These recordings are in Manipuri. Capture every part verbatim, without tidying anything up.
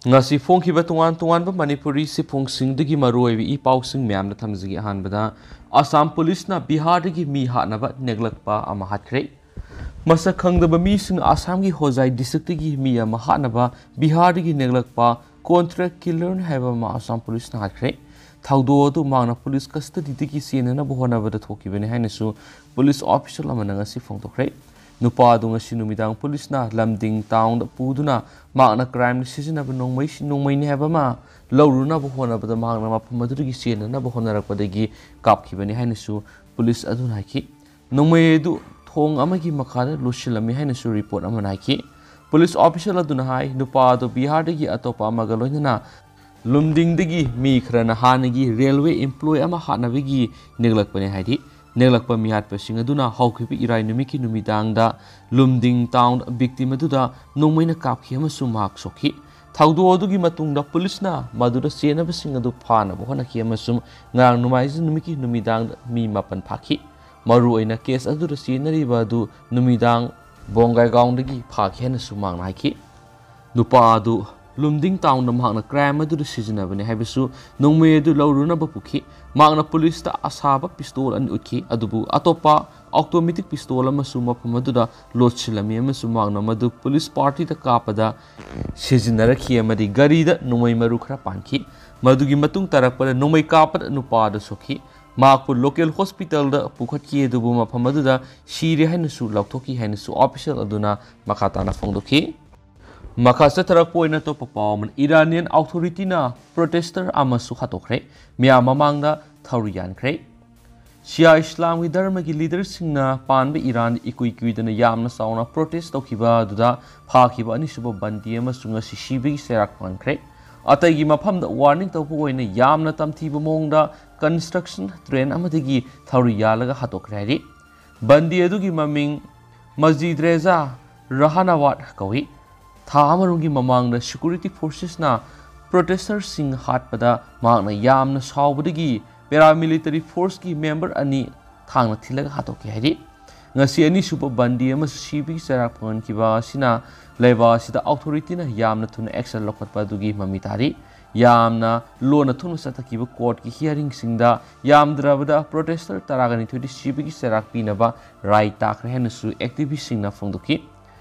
ꯉꯁꯤ ꯐꯣꯡꯈꯤꯕ ꯇꯣꯉꯥꯟ ꯇꯣꯉꯥꯟꯕ ꯃꯅꯤꯄꯨꯔꯤ ꯁꯤꯐꯣꯡꯁꯤꯡꯗꯒꯤ ꯃꯔꯨꯑꯣꯏꯕ ꯏ ꯄꯥꯎꯁꯤꯡ ꯃꯌꯥꯝꯅ ꯊꯝꯖꯒꯦ꯫ ꯑꯍꯥꯟꯕꯗ, ꯑꯁꯥꯝ ꯄꯨꯂꯤꯁꯅ ꯕꯤꯍꯥꯔꯗꯒꯤ ꯃꯤ ꯍꯥꯠꯅꯕ ꯅꯦꯛꯂꯛꯄ ꯑꯃ ꯍꯥꯠꯈ꯭ꯔꯦ꯫ ꯃꯁꯛ ꯈꯪꯗꯕ ꯃꯤꯁꯤꯡꯅ ꯑꯁꯥꯝꯒꯤ ꯍꯣꯖꯥꯏ ꯗꯤꯁꯇ꯭ꯔꯤꯛꯇꯒꯤ ꯃꯤ ꯑꯃ ꯍꯥꯠꯅꯕ ꯕꯤꯍꯥꯔꯗꯒꯤ ꯅꯦꯛꯂꯛꯄ ꯀꯣꯟꯇ꯭ꯔꯦꯛ ꯀꯤꯂꯔꯅꯤ ꯍꯥꯏꯕ ꯑꯃ ꯑꯁꯥꯝ ꯄꯨꯂꯤꯁꯅ ꯍꯥꯠꯈ꯭ꯔꯦ꯫ ꯊꯧꯗꯣꯛ ꯑꯗꯨ ꯃꯍꯥꯛꯅ ꯄꯨꯂꯤꯁ ꯀꯁꯇꯗꯤꯗꯒꯤ ꯆꯦꯟꯅꯅꯕ ꯍꯣꯠꯅꯕꯗ ꯊꯣꯛꯈꯤꯕꯅꯤ ꯍꯥꯏꯅꯁꯨ ꯄꯨꯂꯤꯁ ꯑꯣꯐꯤꯁꯤꯌꯦꯜ ꯑꯃꯅ ꯉꯁꯤ ꯐꯣꯡꯗꯣꯛꯈ꯭ꯔꯦ꯫ ꯅꯨꯄꯥ ꯑꯗꯨ ꯉꯁꯤ ꯅꯨꯃꯤꯗꯥꯡ ꯄꯨꯂꯤꯁꯅ ꯂꯝꯗꯤꯡ ꯇꯥꯎꯟꯗ ꯄꯨꯗꯨꯅ ꯃꯍꯥꯛꯅ ꯀ꯭ꯔꯥꯏꯝꯗ ꯁꯤꯖꯤꯟꯅꯕ ꯅꯣꯡꯃꯩ, ꯅꯣꯡꯃꯩꯅꯤ ꯍꯥꯏꯕ ꯑꯃ ꯂꯧꯔꯨꯅꯕ ꯍꯣꯠꯅꯕꯗ ꯃꯍꯥꯛꯅ ꯃꯐꯝ ꯑꯗꯨꯗꯒꯤ ꯆꯦꯟꯅꯅꯕ ꯍꯣꯠꯅꯔꯛꯄꯗꯒꯤ ꯀꯥꯞꯈꯤꯕꯅꯤ ꯍꯥꯏꯅꯁꯨ ꯄꯨꯂꯤꯁ ꯑꯗꯨꯅ ꯍꯥꯏꯈꯤ꯫ ꯅꯣꯡꯃꯩ ꯑꯗꯨ ꯊꯣꯡ ꯑꯃꯒꯤ ꯃꯈꯥꯗ ꯂꯣꯠꯁꯤꯜꯂꯝꯃꯤ ꯍꯥꯏꯅꯁꯨ ꯔꯤꯄꯣꯔꯠ ꯑꯃꯅ ꯍꯥꯏꯈꯤ꯫ ꯄꯨꯂꯤꯁ ꯑꯣꯐꯤꯁꯤꯌꯦꯜ ꯑꯗꯨꯅ ꯍꯥꯏ, ꯅꯨꯄꯥ ꯑꯗꯨ ꯕꯤꯍꯥꯔꯗꯒꯤ ꯑꯇꯣꯞꯄ ꯑꯃꯒ ꯂꯣꯏꯅꯅ ꯂꯨꯝꯗꯤꯡꯗꯒꯤ ꯃꯤ ꯈꯔꯅ ꯍꯥꯟꯅꯒꯤ ꯔꯦꯜꯋꯦ ꯏꯝꯄ꯭ꯂꯣꯏ ꯑꯃ ꯍꯥꯠꯅꯕꯒꯤ ꯅꯦꯛꯂꯛꯄꯅꯤ ꯍꯥꯏꯔꯤ꯫ ꯅꯦꯛꯂꯛꯄ ꯃꯤꯍꯥꯠꯄꯁꯤꯡ ꯑꯗꯨꯅ ꯍꯧꯈꯤꯕ ꯏꯔꯥꯏ ꯅꯨꯃꯤꯠꯀꯤ ꯅꯨꯃꯤꯗꯥꯡꯗ ꯂꯨꯝꯗꯤꯡ ꯇꯥꯎꯟ ꯚꯤꯛꯇꯤꯝ ꯑꯗꯨꯗ ꯅꯣꯡꯃꯩꯅ ꯀꯥꯞꯈꯤ ꯑꯃꯁꯨꯡ ꯃꯍꯥꯛ ꯁꯣꯛꯈꯤ꯫ ꯊꯧꯗꯣꯛ ꯑꯗꯨꯒꯤ ꯃꯇꯨꯡꯗ ꯄꯨꯂꯤꯁꯅ ꯃꯗꯨꯗ ꯆꯦꯟꯅꯕꯁꯤꯡ ꯑꯗꯨ ꯐꯥꯅꯕ ꯍꯣꯠꯅꯈꯤ ꯑꯃꯁꯨꯡ ꯉꯔꯥꯡ ꯅꯣꯡꯃꯥꯏꯖꯤꯡ ꯅꯨꯃꯤꯠꯀꯤ ꯅꯨꯃꯤꯗꯥꯡꯗ ꯃꯤ ꯃꯥꯄꯟ ꯐꯥꯈꯤ꯫ ꯃꯔꯨꯑꯣꯏꯅ ꯀꯦꯁ ꯑꯗꯨꯗ ꯆꯦꯟꯅꯔꯤꯕ ꯑꯗꯨ ꯅꯨꯃꯤꯗꯥꯡ ꯕꯣꯡꯒꯥꯏꯒꯥꯎꯟꯗꯒꯤ ꯐꯥꯈꯤ ꯍꯥꯏꯅꯁꯨ ꯃꯍꯥꯛꯅ ꯍꯥꯏꯈꯤ꯫ ꯅꯨꯄꯥ ꯑꯗꯨ ꯂꯨꯝꯗꯤꯡ ꯇꯥꯎꯟꯗ ꯃꯍꯥꯛꯅ ꯀ꯭ꯔꯥꯏꯝ ꯑꯗꯨꯗ ꯁꯤꯖꯤꯟꯅꯕꯅꯤ ꯍꯥꯏꯕꯁꯨ ꯅꯣꯡꯃꯩ ꯑꯗꯨ ꯂꯧꯔꯨꯅꯕ ꯄꯨꯈꯤ꯫ ꯃꯍꯥꯛꯅ ꯄꯨꯂꯤꯁꯇ ꯑꯁꯥꯕ ꯄꯤꯁꯇꯣꯜ ꯑꯅꯤ ꯎꯠꯈꯤ, ꯑꯗꯨꯕꯨ ꯑꯇꯣꯞꯄ ꯑꯣꯇꯣꯃꯦꯇꯤꯛ ꯄꯤꯁꯇꯣꯜ ꯑꯃꯁꯨ ꯃꯐꯝ ꯑꯗꯨꯗ ꯂꯣꯠꯁꯤꯜꯂꯝꯃꯤ ꯑꯃꯁꯨꯡ ꯃꯍꯥꯛꯅ ꯃꯗꯨ ꯄꯨꯂꯤꯁ ꯄꯥꯔꯇꯤꯗ ꯀꯥꯞꯄꯗ ꯁꯤꯖꯤꯟꯅꯔꯛꯈꯤ ꯑꯃꯗꯤ ꯒꯥꯔꯤꯗ ꯅꯣꯡꯃꯩ ꯃꯔꯨ ꯈꯔ ꯄꯥꯟꯈꯤ꯫ ꯃꯗꯨꯒꯤ ꯃꯇꯨꯡ ꯇꯥꯔꯛꯄꯗ ꯅꯣꯡꯃꯩ ꯀꯥꯞꯄꯗ ꯅꯨꯄꯥ ꯑꯗꯨ ꯁꯣꯛꯈꯤ꯫ ꯃꯍꯥꯛꯄꯨ ꯂꯣꯀꯦꯜ ꯍꯣꯁꯄꯤꯇꯥꯜꯗ ꯄꯨꯈꯠꯈꯤ, ꯑꯗꯨꯕꯨ ꯃꯐꯝ ꯑꯗꯨꯗ ꯁꯤꯔꯦ ꯍꯥꯏꯅꯁꯨ ꯂꯥꯎꯊꯣꯛꯈꯤ ꯍꯥꯏꯅꯁꯨ ꯑꯣꯐꯤꯁꯤꯌꯦꯜ ꯑꯗꯨꯅ ꯃꯈꯥ ꯇꯥꯅ ꯐꯣꯡꯗꯣꯛꯈꯤ꯫ ꯃꯈꯥ ꯆꯠꯊꯔꯛꯄ ꯑꯣꯏꯅ ꯑꯇꯣꯞꯄ ꯄꯥꯎ ꯑꯃꯅ, ꯏꯔꯥꯅꯤꯌꯟ ꯑꯣꯊꯣꯔꯤꯇꯤꯅ ꯄ꯭ꯔꯣꯇꯦꯁꯇꯔ ꯑꯃꯁꯨ ꯍꯥꯠꯇꯣꯛꯈ꯭ꯔꯦ꯫ ꯃꯤꯌꯥꯝ ꯃꯃꯥꯡꯗ ꯊꯧꯔꯤ ꯌꯥꯟꯈ꯭ꯔꯦ꯫ ꯁꯤꯌꯥ ꯏꯁꯂꯥꯝꯒꯤ ꯙꯔꯃꯒꯤ ꯂꯤꯗꯔꯁꯤꯡꯅ ꯄꯥꯟꯕ ꯏꯔꯥꯟ ꯏꯀꯨꯏ ꯀꯨꯏꯗꯅ ꯌꯥꯝꯅ ꯆꯥꯎꯅ ꯄ꯭ꯔꯣꯇꯦꯁ ꯇꯧꯈꯤꯕ ꯑꯗꯨꯗ ꯐꯥꯈꯤꯕ ꯑꯅꯤꯁꯨꯕ ꯕꯟꯗꯤ ꯑꯃꯁꯨ ꯉꯁꯤ ꯁꯤꯕꯒꯤ ꯆꯩꯔꯥꯛ ꯐꯪꯍꯟꯈ꯭ꯔꯦ꯫ ꯑꯇꯩꯒꯤ ꯃꯐꯝꯗ ꯋꯥꯔꯅꯤꯡ ꯇꯧꯕ ꯑꯣꯏꯅ ꯌꯥꯝꯅ ꯇꯝꯊꯤꯕ ꯃꯑꯣꯡꯗ ꯀꯟꯁꯇ꯭ꯔꯛꯁꯟ ꯇ꯭ꯔꯦꯟ ꯑꯃꯗꯒꯤ ꯊꯧꯔꯤ ꯌꯥꯜꯂꯒ ꯍꯥꯠꯇꯣꯛꯈ꯭ꯔꯦ ꯍꯥꯏꯔꯤ꯫ ꯕꯟꯗꯤ ꯑꯗꯨꯒꯤ ꯃꯃꯤꯡ ꯃꯖꯤꯗ꯭ꯔꯦꯖꯥ ꯔꯍꯥꯅꯥꯋꯥꯠ ꯀꯧꯏ꯫ ꯊꯥ ꯑꯃꯔꯣꯝꯒꯤ ꯃꯃꯥꯡꯗ ꯁꯦꯀ꯭ꯌꯨꯔꯤꯇꯤ ꯐꯣꯔꯁꯦꯁꯅ ꯄ꯭ꯔꯣꯇꯦꯁꯇꯔꯁꯤꯡ ꯍꯥꯠꯄꯗ ꯃꯍꯥꯛꯅ ꯌꯥꯝꯅ ꯁꯥꯎꯕꯗꯒꯤ ꯄꯦꯔꯥꯃꯤꯂꯤꯇꯔꯤ ꯐꯣꯔꯁꯀꯤ ꯃꯦꯝꯕꯔ ꯑꯅꯤ ꯊꯥꯡꯅ ꯊꯤꯜꯂꯒ ꯍꯥꯠꯇꯣꯛꯈꯤ ꯍꯥꯏꯔꯤ꯫ ꯉꯁꯤ ꯑꯅꯤꯁꯨꯕ ꯕꯟꯗꯤ ꯑꯃꯁꯨ ꯁꯤꯕꯒꯤ ꯆꯩꯔꯥꯛ ꯐꯪꯍꯟꯈꯤꯕ ꯑꯁꯤꯅ ꯂꯩꯕꯥꯛ ꯑꯁꯤꯗ ꯑꯣꯊꯣꯔꯤꯇꯤꯅ ꯌꯥꯝꯅ ꯊꯨꯅ ꯑꯦꯛꯁꯟ ꯂꯧꯈꯠꯄ ꯑꯗꯨꯒꯤ ꯃꯃꯤ ꯇꯥꯔꯤ꯫ ꯌꯥꯝꯅ ꯂꯣꯟꯅ ꯊꯨꯅ ꯆꯠꯊꯈꯤꯕ ꯀꯣꯔꯠꯀꯤ ꯍꯤꯌꯥꯔꯤꯡꯁꯤꯡꯗ ꯌꯥꯝꯗ꯭ꯔꯕꯗ ꯄ꯭ꯔꯣꯇꯦꯁꯇꯔ ꯇꯔꯥꯒ ꯅꯤꯊꯣꯏꯗꯤ ꯁꯤꯕꯒꯤ ꯆꯩꯔꯥꯛ ꯄꯤꯅꯕ ꯔꯥꯏ ꯇꯥꯈ꯭ꯔꯦ ꯍꯥꯏꯅꯁꯨ ꯑꯦꯛꯇꯤꯚꯤꯁꯁꯤꯡꯅ ꯐꯣꯡꯗꯣꯛꯈꯤ꯫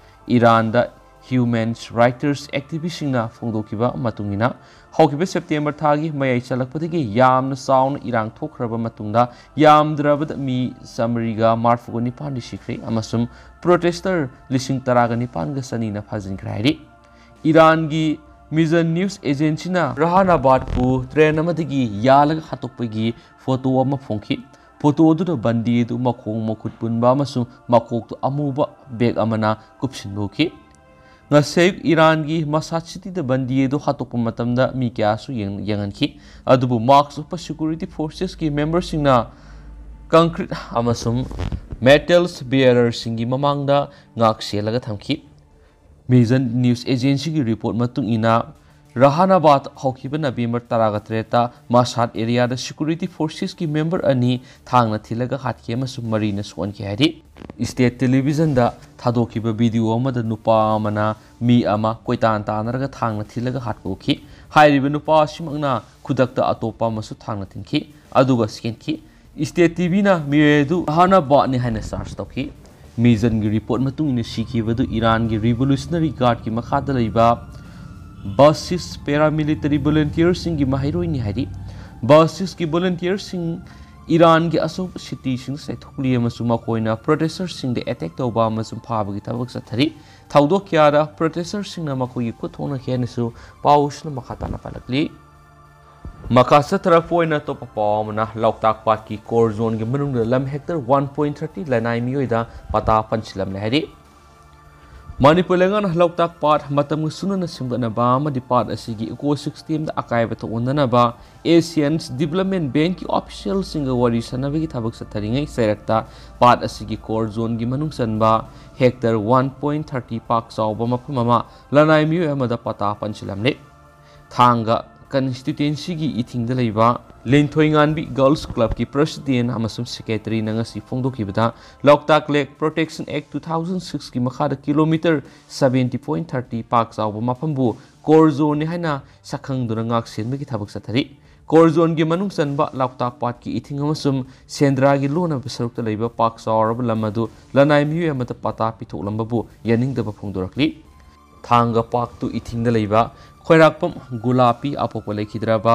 ꯏꯔꯥꯟꯗ ꯍ꯭ꯌꯨꯃꯦꯟ ꯔꯥꯏꯠꯁ ꯑꯦꯛꯇꯤꯚꯤꯁꯁꯤꯡꯅ ꯐꯣꯡꯗꯣꯛꯈꯤꯕ ꯃꯇꯨꯡ ꯏꯟꯅ, ꯍꯧꯈꯤꯕ ꯁꯦꯞꯇꯦꯝꯕꯔ ꯊꯥꯒꯤ ꯃꯌꯥꯏ ꯆꯜꯂꯛꯄꯗꯒꯤ ꯌꯥꯝꯅ ꯆꯥꯎꯅ ꯏꯔꯥꯡ ꯊꯣꯛꯈ꯭ꯔꯕ ꯃꯇꯨꯡꯗ ꯌꯥꯝꯗ꯭ꯔꯕꯗ ꯃꯤ ꯆꯥꯃꯔꯤꯒ ꯃꯔꯤꯐꯨꯒ ꯅꯤꯄꯥꯟꯗꯤ ꯁꯤꯈ꯭ꯔꯦ ꯑꯃꯁꯨꯡ ꯄ꯭ꯔꯣꯇꯦꯁꯇꯔ ꯂꯤꯁꯤꯡ ꯇꯔꯥꯒ ꯅꯤꯄꯥꯟꯒ ꯆꯅꯤꯅ ꯐꯥꯖꯤꯟꯈ꯭ꯔꯦ ꯍꯥꯏꯔꯤ꯫ ꯏꯔꯥꯟꯒꯤ ꯃꯤꯖꯟ ꯅ꯭ꯌꯨꯁ ꯑꯦꯖꯦꯟꯁꯤꯅ ꯔꯍꯥꯅꯥꯕꯥꯗꯄꯨ ꯇ꯭ꯔꯦꯟ ꯑꯃꯗꯒꯤ ꯌꯥꯜꯂꯒ ꯍꯥꯠꯇꯣꯛꯄꯒꯤ ꯐꯣꯇꯣ ꯑꯃ ꯐꯣꯡꯈꯤ꯫ ꯐꯣꯇꯣ ꯑꯗꯨꯗ ꯕꯟꯗꯤ ꯑꯗꯨ ꯃꯈꯣꯡ ꯃꯈꯨꯠ ꯄꯨꯟꯕ ꯑꯃꯁꯨꯡ ꯃꯀꯣꯛꯇ ꯑꯃꯨꯕ ꯕꯦꯒ ꯑꯃꯅ ꯀꯨꯞꯁꯤꯟꯕ ꯎꯈꯤ꯫ ꯉꯁꯤ ꯑꯌꯨꯛ ꯏꯔꯥꯟꯒꯤ ꯃꯁꯥꯗ ꯁꯤꯇꯤꯗ ꯕꯟꯗꯤ ꯑꯗꯨ ꯍꯥꯠꯇꯣꯛꯄ ꯃꯇꯝꯗ ꯃꯤ ꯀꯌꯥꯁꯨ ꯌꯦꯡ-, ꯌꯦꯡꯍꯟꯈꯤ꯫ ꯑꯗꯨꯕꯨ ꯃꯥꯁꯛ ꯎꯞꯄ ꯁꯦꯀ꯭ꯌꯨꯔꯤꯇꯤ ꯐꯣꯔꯁꯦꯁꯀꯤ ꯃꯦꯝꯕꯔꯁꯤꯡꯅ ꯀꯪꯀ꯭ꯔꯤꯠ ꯑꯃꯁꯨꯡ ꯃꯦꯇꯦꯜꯁ ꯕꯤꯌꯔꯔꯁꯤꯡꯒꯤ ꯃꯃꯥꯡꯗ ꯉꯥꯛ ꯁꯦꯜꯂꯒ ꯊꯝꯈꯤ꯫ ꯃꯤꯖꯟ ꯅ꯭ꯌꯨꯁ ꯑꯦꯖꯦꯟꯁꯤꯒꯤ ꯔꯤꯄꯣꯔꯠ ꯃꯇꯨꯡ ꯏꯟꯅ, ꯔꯍꯥꯅꯥꯕꯥꯗ ꯍꯧꯈꯤꯕ ꯅꯕꯦꯝꯕꯔ ꯇꯔꯥꯒ ꯇꯔꯦꯠꯇ ꯃꯁꯥꯗ ꯑꯦꯔꯤꯌꯥꯗ ꯁꯦꯀ꯭ꯌꯨꯔꯤꯇꯤ ꯐꯣꯔꯁꯦꯁꯀꯤ ꯃꯦꯝꯕꯔ ꯑꯅꯤ ꯊꯥꯡꯅ ꯊꯤꯜꯂꯒ ꯍꯥꯠꯈꯤ ꯑꯃꯁꯨꯡ ꯃꯔꯤꯅ ꯁꯣꯛꯍꯟꯈꯤ ꯍꯥꯏꯔꯤ꯫ ꯁ꯭ꯇꯦꯠ ꯇꯦꯂꯤꯚꯤꯖꯟꯗ ꯊꯥꯗꯣꯛꯈꯤꯕ ꯚꯤꯗꯤꯑꯣ ꯑꯃꯗ ꯅꯨꯄꯥ ꯑꯃꯅ ꯃꯤ ꯑꯃ ꯀꯣꯏꯇꯥꯟ ꯇꯥꯟꯅꯔꯒ ꯊꯥꯡꯅ ꯊꯤꯜꯂꯒ ꯍꯥꯠꯄ ꯎꯈꯤ꯫ ꯍꯥꯏꯔꯤꯕ ꯅꯨꯄꯥ ꯑꯁꯤꯃꯛꯅ ꯈꯨꯗꯛꯇ ꯑꯇꯣꯞꯄ ꯑꯃꯁꯨ ꯊꯥꯡꯅ ꯊꯤꯟꯈꯤ, ꯑꯗꯨꯒ ꯆꯦꯟꯈꯤ꯫ ꯁ꯭ꯇꯦꯠ ꯇꯤꯚꯤꯅ ꯃꯤꯑꯣꯏ ꯑꯗꯨ ꯔꯍꯥꯅꯥꯕꯥꯗꯅꯤ ꯍꯥꯏꯅ ꯆꯥꯔꯖ ꯇꯧꯈꯤ꯫ ꯃꯤꯖꯟꯒꯤ ꯔꯤꯄꯣꯔꯠ ꯃꯇꯨꯡ ꯏꯟꯅ, ꯁꯤꯈꯤꯕꯗꯨ ꯏꯔꯥꯟꯒꯤ ꯔꯤꯚꯣꯂꯨꯁꯅꯔꯤ ꯒꯥꯔꯗꯀꯤ ꯃꯈꯥꯗ ꯂꯩꯕ ꯕꯥꯁꯤꯁ ꯄꯦꯔꯥꯃꯤꯂꯤꯇꯔꯤ ꯚꯣꯂꯨꯟꯇꯤꯌꯔꯁꯤꯡꯒꯤ ꯃꯍꯩꯔꯣꯏꯅꯤ ꯍꯥꯏꯔꯤ꯫ ꯕꯥꯁꯤꯁꯀꯤ ꯚꯣꯂꯨꯟꯇꯤꯌꯔꯁꯤꯡ ꯏꯔꯥꯟꯒꯤ ꯑꯆꯧꯕ ꯁꯤꯇꯤꯁꯤꯡꯗ ꯆꯥꯏꯊꯣꯛꯂꯤ ꯑꯃꯁꯨꯡ ꯃꯈꯣꯏꯅ ꯄ꯭ꯔꯣꯇꯦꯁꯇꯔꯁꯤꯡꯗ ꯑꯦꯇꯦꯛ ꯇꯧꯕ ꯑꯃꯁꯨꯡ ꯐꯥꯕꯒꯤ ꯊꯕꯛ ꯆꯠꯊꯔꯤ꯫ ꯊꯧꯗꯣꯛ ꯀꯌꯥꯗ ꯄ꯭ꯔꯣꯇꯦꯁꯇꯔꯁꯤꯡꯅ ꯃꯈꯣꯏꯒꯤ ꯈꯨꯠ ꯊꯣꯛꯅꯈꯤ ꯍꯥꯏꯅꯁꯨ ꯄꯥꯎꯁꯤꯅ ꯃꯈꯥ ꯇꯥꯅ ꯄꯜꯂꯛꯂꯤ꯫ ꯃꯈꯥ ꯆꯠꯊꯔꯛꯄ ꯑꯣꯏꯅ ꯑꯇꯣꯞꯄ ꯄꯥꯎ ꯑꯃꯅ, ꯂꯣꯛꯇꯥꯛ ꯄꯥꯠꯀꯤ ꯀꯣꯔ ꯖꯣꯟꯒꯤ ꯃꯅꯨꯡꯗ ꯂꯝ ꯍꯦꯛꯇꯔ ꯋꯥꯟ ꯄꯣꯏꯟ ꯊꯥꯔꯇꯤ ꯂꯅꯥꯏ ꯃꯤꯑꯣꯏꯗ ꯄꯇꯥ ꯄꯟꯁꯤꯜꯂꯝꯂꯦ ꯍꯥꯏꯔꯤ꯫ ꯃꯅꯤꯄꯨꯔ ꯂꯩꯉꯥꯛꯅ ꯂꯣꯛꯇꯥꯛ ꯄꯥꯠ ꯃꯇꯝꯒ ꯆꯨꯅꯅ ꯁꯦꯝꯒꯠꯅꯕ ꯑꯃꯗꯤ ꯄꯥꯠ ꯑꯁꯤꯒꯤ ꯏꯀꯣ ꯁꯤꯁꯇꯦꯝꯗ ꯑꯀꯥꯏꯕ ꯊꯣꯛꯍꯟꯗꯅꯕ ꯑꯦꯁꯤꯌꯟ ꯗꯤꯕꯂꯞꯃꯦꯟ ꯕꯦꯡꯀꯤ ꯑꯣꯐꯤꯁꯤꯌꯦꯜꯁꯤꯡꯒ ꯋꯥꯔꯤ ꯁꯥꯟꯅꯕꯒꯤ ꯊꯕꯛ ꯆꯠꯊꯔꯤꯉꯩ ꯆꯩꯔꯛꯇ ꯄꯥꯠ ꯑꯁꯤꯒꯤ ꯀꯣꯔ ꯖꯣꯟꯒꯤ ꯃꯅꯨꯡ ꯆꯟꯕ ꯍꯦꯛꯇꯔ ꯋꯥꯟ ꯄꯣꯏꯟ ꯊꯥꯔꯇꯤ ꯄꯥꯛ ꯆꯥꯎꯕ ꯃꯐꯝ ꯑꯃ ꯂꯅꯥꯏ ꯃꯤꯑꯣꯏ ꯑꯃꯗ ꯄꯇꯥ ꯄꯟꯁꯤꯜꯂꯝꯂꯦ꯫ ꯊꯥꯡꯒ ꯀꯟꯁꯇꯤꯇ꯭ꯋꯦꯟꯁꯤꯒꯤ ꯏꯊꯤꯡꯗ ꯂꯩꯕ ꯂꯤꯟꯊꯣꯏꯉꯥꯟꯕꯤ ꯒꯔꯜꯁ ꯀ꯭ꯂꯕꯀꯤ ꯄ꯭ꯔꯁꯤꯗꯦꯟ ꯑꯃꯁꯨꯡ ꯁꯦꯀ꯭ꯔꯦꯇꯔꯤꯅ ꯉꯁꯤ ꯐꯣꯡꯗꯣꯛꯈꯤꯕꯗ, ꯂꯣꯛꯇꯥꯛ ꯂꯦꯛ ꯄ꯭ꯔꯣꯇꯦꯛꯁꯟ ꯑꯦꯛ ꯇꯨ ꯊꯥꯎꯖꯟ ꯁꯤꯛꯁꯀꯤ ꯃꯈꯥꯗ ꯀꯤꯂꯣꯃꯤꯇꯔ ꯁꯕꯦꯟꯇꯤ ꯄꯣꯏꯟ ꯊꯥꯔꯇꯤ ꯄꯥꯛ ꯆꯥꯎꯕ ꯃꯐꯝꯕꯨ ꯀꯣꯔ ꯖꯣꯟꯅꯤ ꯍꯥꯏꯅ ꯁꯛꯈꯪꯗꯨꯅ ꯉꯥꯛ ꯁꯦꯟꯕꯒꯤ ꯊꯕꯛ ꯆꯠꯊꯔꯤ꯫ ꯀꯣꯔ ꯖꯣꯟꯒꯤ ꯃꯅꯨꯡ ꯆꯟꯕ ꯂꯣꯛꯇꯥꯛ ꯄꯥꯠꯀꯤ ꯏꯊꯤꯡ ꯑꯃꯁꯨꯡ ꯁꯦꯟꯗ꯭ꯔꯥꯒꯤ ꯂꯣꯟꯅꯕ ꯁꯔꯨꯛꯇ ꯂꯩꯕ ꯄꯥꯛ ꯆꯥꯎꯔꯕ ꯂꯝ ꯑꯗꯨ ꯂꯅꯥꯏ ꯃꯤꯑꯣꯏ ꯑꯃꯗ ꯄꯇꯥ ꯄꯤꯊꯣꯛꯂꯝꯕꯕꯨ ꯌꯥꯅꯤꯡꯗꯕ ꯐꯣꯡꯗꯣꯔꯛꯂꯤ꯫ ꯊꯥꯡꯒ ꯄꯥꯛꯇꯨ ꯏꯊꯤꯡꯗ ꯂꯩꯕ ꯈ꯭ꯋꯥꯏꯔꯥꯛꯄꯝ ꯒꯨꯂꯥꯄꯤ ꯑꯄꯣꯛꯄ ꯂꯩꯈꯤꯗ꯭ꯔꯕ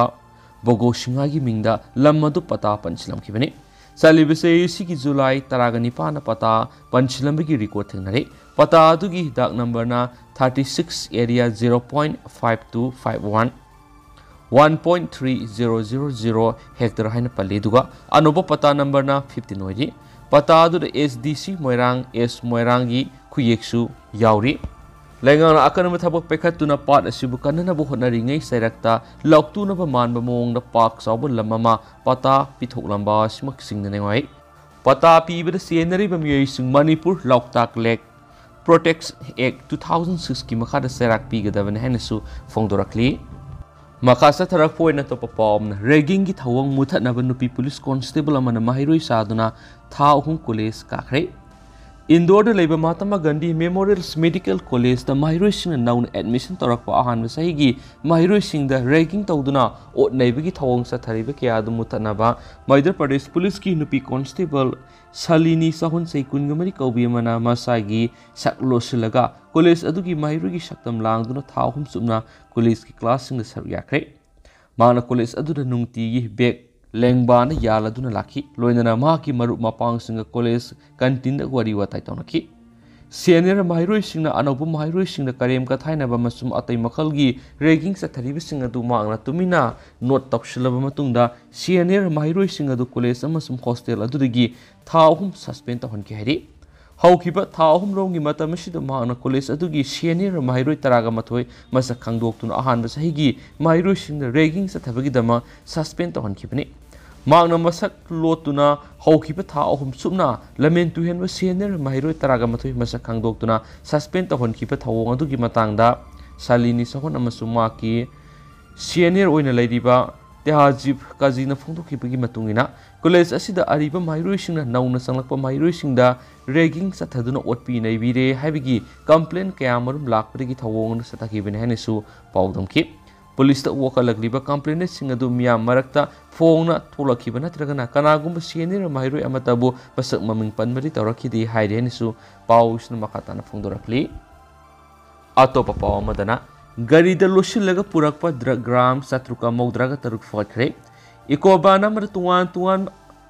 ꯕꯣꯒꯣ ꯁꯤꯡꯍꯒꯤ ꯃꯤꯡꯗ ꯂꯝ ꯑꯗꯨ ꯄꯇꯥ ꯄꯟꯁꯤꯜꯂꯝꯈꯤꯕꯅꯤ꯫ ꯆꯠꯂꯤꯕ ꯆꯍꯤ ꯑꯁꯤꯒꯤ ꯖꯨꯂꯥꯏ ꯇꯔꯥꯒ ꯅꯤꯄꯥꯟꯗ ꯄꯇꯥ ꯄꯟꯁꯤꯜꯂꯝꯕꯒꯤ ꯔꯦꯀꯣꯔꯗ ꯊꯦꯡꯅꯔꯦ꯫ ꯄꯇꯥ ꯑꯗꯨꯒꯤ ꯗꯥꯛ ꯅꯝꯕꯔꯅ thirty six, area zero point five two five one, one point three zero zero zero hectare ꯍꯥꯏꯅ ꯄꯜꯂꯤ, ꯑꯗꯨꯒ ꯑꯅꯧꯕ ꯄꯇꯥ ꯅꯝꯕꯔꯅ ꯐꯤꯐꯇꯤꯟ ꯑꯣꯏꯔꯤ꯫ ꯄꯇꯥ ꯑꯗꯨꯗ ꯑꯦꯁ ꯗꯤ ꯁꯤ ꯃꯣꯏꯔꯥꯡ, ꯑꯦꯁ ꯃꯣꯏꯔꯥꯡꯒꯤ ꯈꯨꯌꯦꯛꯁꯨ ꯌꯥꯎꯔꯤ꯫ ꯂꯩꯉꯥꯛꯅ ꯑꯀꯟꯕ ꯊꯕꯛ ꯄꯥꯏꯈꯠꯇꯨꯅ ꯄꯥꯠ ꯑꯁꯤꯕꯨ ꯀꯟꯅꯅꯕ ꯍꯣꯠꯅꯔꯤꯉꯩ ꯆꯩꯔꯛꯇ ꯂꯧꯇꯨꯅꯕ ꯃꯥꯟꯕ ꯃꯑꯣꯡꯗ ꯄꯥꯛ ꯆꯥꯎꯕ ꯂꯝ ꯑꯃ ꯄꯇꯥ ꯄꯤꯊꯣꯛꯂꯝꯕ ꯑꯁꯤꯃꯛ ꯆꯤꯡꯅꯅꯤꯡꯉꯥꯏ꯫ ꯄꯇꯥ ꯄꯤꯕꯗ ꯆꯦꯟꯅꯔꯤꯕ ꯃꯤꯑꯣꯏꯁꯤꯡ ꯃꯅꯤꯄꯨꯔ ꯂꯣꯛꯇꯥꯛ ꯂꯦꯛ ꯄ꯭ꯔꯣꯇꯦꯛꯁꯟ ꯑꯦꯛ ꯇꯨ ꯊꯥꯎꯖꯟ ꯁꯤꯛꯁꯀꯤ ꯃꯈꯥꯗ ꯆꯩꯔꯥꯛ ꯄꯤꯒꯗꯕꯅꯤ ꯍꯥꯏꯅꯁꯨ ꯐꯣꯡꯗꯣꯔꯛꯂꯤ꯫ ꯃꯈꯥ ꯆꯠꯊꯔꯛꯄ ꯑꯣꯏꯅ ꯑꯇꯣꯞꯄ ꯄꯥꯎ ꯑꯃꯅ, ꯔꯦꯒꯤꯡꯒꯤ ꯊꯧꯑꯣꯡ ꯃꯨꯊꯠꯅꯕ ꯅꯨꯄꯤ ꯄꯨꯂꯤꯁ ꯀꯣꯟꯁꯇꯦꯕꯜ ꯑꯃꯅ ꯃꯍꯩꯔꯣꯏ ꯁꯥꯗꯨꯅ ꯊꯥ ꯑꯍꯨꯝ ꯀꯣꯂꯦꯖ ꯀꯥꯈ꯭ꯔꯦ꯫ ꯏꯟꯗꯣꯔꯗ ꯂꯩꯕ ꯃꯍꯥꯇꯃꯥ ꯒꯥꯟꯙꯤ ꯃꯦꯃꯣꯔꯤꯌꯦꯜ ꯃꯦꯗꯤꯀꯦꯜ ꯀꯣꯂꯦꯖꯇ ꯃꯍꯩꯔꯣꯏꯁꯤꯡꯅ ꯅꯧꯅ ꯑꯦꯗꯃꯤꯁꯟ ꯇꯧꯔꯛꯄ ꯑꯍꯥꯟꯕ ꯆꯍꯤꯒꯤ ꯃꯍꯩꯔꯣꯏꯁꯤꯡꯗ ꯔꯦꯒꯤꯡ ꯇꯧꯗꯨꯅ ꯑꯣꯠ ꯅꯩꯕꯒꯤ ꯊꯧꯑꯣꯡ ꯆꯠꯊꯔꯤꯕ ꯀꯌꯥ ꯑꯗꯨ ꯃꯨꯊꯠꯅꯕ ꯃꯙ꯭ꯌ ꯄ꯭ꯔꯗꯦꯁ ꯄꯨꯂꯤꯁꯀꯤ ꯅꯨꯄꯤ ꯀꯣꯟꯁꯇꯦꯕꯜ ꯁꯥꯂꯤꯅꯤ ꯆꯍꯨꯝ ꯆꯍꯤ ꯀꯨꯟꯒ ꯃꯔꯤ ꯀꯧꯕꯤ ꯑꯃꯅ ꯃꯁꯥꯒꯤ ꯁꯛ ꯂꯣꯠꯁꯤꯜꯂꯒ ꯀꯣꯂꯦꯖ ꯑꯗꯨꯒꯤ ꯃꯍꯩꯔꯣꯏꯒꯤ ꯁꯛꯇꯝ ꯂꯥꯡꯗꯨꯅ ꯊꯥ ꯑꯍꯨꯝ ꯆꯨꯞꯅ ꯀꯣꯂꯦꯖꯀꯤ ꯀ꯭ꯂꯥꯁꯁꯤꯡꯗ ꯁꯔꯨꯛ ꯌꯥꯈ꯭ꯔꯦ꯫ ꯃꯍꯥꯛꯅ ꯀꯣꯂꯦꯖ ꯑꯗꯨꯗ ꯅꯨꯡꯇꯤꯒꯤ ꯕꯦꯒ ꯂꯦꯡꯕꯥꯅ ꯌꯥꯜꯂꯗꯨꯅ ꯂꯥꯛꯈꯤ꯫ ꯂꯣꯏꯅꯅ ꯃꯍꯥꯛꯀꯤ ꯃꯔꯨꯞ ꯃꯄꯥꯡꯁꯤꯡꯒ ꯀꯣꯂꯦꯖ ꯀꯦꯟꯇꯤꯟꯗ ꯋꯥꯔꯤ ꯋꯥꯇꯥꯏ ꯇꯧꯅꯈꯤ꯫ ꯁꯦꯅꯤꯌꯔ ꯃꯍꯩꯔꯣꯏꯁꯤꯡꯅ ꯑꯅꯧꯕ ꯃꯍꯩꯔꯣꯏꯁꯤꯡꯗ ꯀꯔꯦꯝ ꯀꯊꯥꯏꯅꯕ ꯑꯃꯁꯨꯡ ꯑꯇꯩ ꯃꯈꯜꯒꯤ ꯔꯦꯒꯤꯡ ꯆꯠꯊꯔꯤꯕꯁꯤꯡ ꯑꯗꯨ ꯃꯍꯥꯛꯅ ꯇꯨꯃꯤꯟꯅ ꯅꯣꯠ ꯇꯧꯁꯤꯜꯂꯕ ꯃꯇꯨꯡꯗ, ꯁꯦꯅꯤꯌꯔ ꯃꯍꯩꯔꯣꯏꯁꯤꯡ ꯑꯗꯨ ꯀꯣꯂꯦꯖ ꯑꯃꯁꯨꯡ ꯍꯣꯁꯇꯦꯜ ꯑꯗꯨꯗꯒꯤ ꯊꯥ ꯑꯍꯨꯝ ꯁꯁꯄꯦꯟ ꯇꯧꯍꯟꯈꯤ ꯍꯥꯏꯔꯤ꯫ ꯍꯧꯈꯤꯕ ꯊꯥ ꯑꯍꯨꯝ ꯔꯣꯝꯒꯤ ꯃꯇꯝ ꯑꯁꯤꯗ ꯃꯍꯥꯛꯅ ꯀꯣꯂꯦꯖ ꯑꯗꯨꯒꯤ ꯁꯦꯅꯤꯌꯔ ꯃꯍꯩꯔꯣꯏ ꯇꯔꯥꯒ ꯃꯥꯊꯣꯏ ꯃꯁꯛ ꯈꯪꯗꯣꯛꯇꯨꯅ ꯑꯍꯥꯟꯕ ꯆꯍꯤꯒꯤ ꯃꯍꯩꯔꯣꯏꯁꯤꯡꯗ ꯔꯦꯒꯤꯡ ꯆꯠꯊꯕꯒꯤꯗꯃꯛ ꯁꯁꯄꯦꯟ ꯇꯧꯍꯟꯈꯤꯕꯅꯤ꯫ ꯃꯍꯥꯛꯅ ꯃꯁꯛ ꯂꯣꯠꯇꯨꯅ ꯍꯧꯈꯤꯕ ꯊꯥ ꯑꯍꯨꯝ ꯆꯨꯞꯅ ꯂꯝꯍꯦꯟ ꯇꯨꯍꯦꯟꯕ ꯁꯦꯅꯤꯌꯔ ꯃꯍꯩꯔꯣꯏ ꯇꯔꯥꯒ ꯃꯥꯊꯣꯏ ꯃꯁꯛ ꯈꯪꯗꯣꯛꯇꯨꯅ ꯁꯁꯄꯦꯟ ꯇꯧꯍꯟꯈꯤꯕ ꯊꯧꯑꯣꯡ ꯑꯗꯨꯒꯤ ꯃꯇꯥꯡꯗ ꯁꯥꯂꯤꯅꯤ ꯆꯍꯨꯝ ꯑꯃꯁꯨꯡ ꯃꯍꯥꯛꯀꯤ ꯁꯤꯅꯤꯌꯔ ꯑꯣꯏꯅ ꯂꯩꯔꯤꯕ ꯇꯦꯍꯥꯖꯤꯕ ꯀꯥꯖꯤꯅ ꯐꯣꯡꯗꯣꯛꯈꯤꯕꯒꯤ ꯃꯇꯨꯡ ꯏꯟꯅ, ꯀꯣꯂꯦꯖ ꯑꯁꯤꯗ ꯑꯔꯤꯕ ꯃꯍꯩꯔꯣꯏꯁꯤꯡꯅ ꯅꯧꯅ ꯆꯪꯂꯛꯄ ꯃꯍꯩꯔꯣꯏꯁꯤꯡꯗ ꯔꯦꯒꯤꯡ ꯆꯠꯊꯗꯨꯅ ꯑꯣꯠꯄꯤ ꯅꯩꯕꯤꯔꯦ ꯍꯥꯏꯕꯒꯤ ꯀꯝꯄ꯭ꯂꯦꯟ ꯀꯌꯥꯃꯔꯨꯝ ꯂꯥꯛꯄꯗꯒꯤ ꯊꯧꯑꯣꯡ ꯑꯗꯨ ꯆꯠꯊꯈꯤꯕꯅꯤ ꯍꯥꯏꯅꯁꯨ ꯄꯥꯎꯗꯝꯈꯤ꯫ ꯄꯨꯂꯤꯁꯇ ꯋꯥꯀꯠꯂꯛꯂꯤꯕ ꯀꯝꯄ꯭ꯂꯦꯟꯠꯁꯤꯡ ꯑꯗꯨ ꯃꯤꯌꯥꯝ ꯃꯔꯛꯇ ꯐꯣꯡꯅ ꯊꯣꯛꯂꯛꯈꯤꯕ ꯅꯠꯇ꯭ꯔꯒꯅ ꯀꯅꯥꯒꯨꯝꯕ ꯁꯤꯅꯤꯌꯔ ꯃꯍꯩꯔꯣꯏ ꯑꯃꯠꯇꯕꯨ ꯃꯁꯛ ꯃꯃꯤꯡ ꯄꯟꯕꯗꯤ ꯇꯧꯔꯛꯈꯤꯗꯦ ꯍꯥꯏꯔꯤ ꯍꯥꯏꯅꯁꯨ ꯄꯥꯎꯁꯤꯅ ꯃꯈꯥ ꯇꯥꯅ ꯐꯣꯡꯗꯣꯔꯛꯂꯤ꯫ ꯑꯇꯣꯞꯄ ꯄꯥꯎ ꯑꯃꯗꯅ, ꯒꯥꯔꯤꯗ ꯂꯣꯠꯁꯤꯜꯂꯒ ꯄꯨꯔꯛꯄ ꯗ꯭ꯔꯒ ꯒ꯭ꯔꯥꯝ ꯆꯥꯇ꯭ꯔꯨꯛꯀ ꯃꯧꯗ꯭ꯔꯥꯒ ꯇꯔꯨꯛ ꯐꯥꯒꯠꯈ꯭ꯔꯦ꯫ ꯏꯀꯣ ꯚꯦꯟ ꯑꯃꯗ ꯇꯣꯉꯥꯟ ꯇꯣꯉꯥꯟꯕ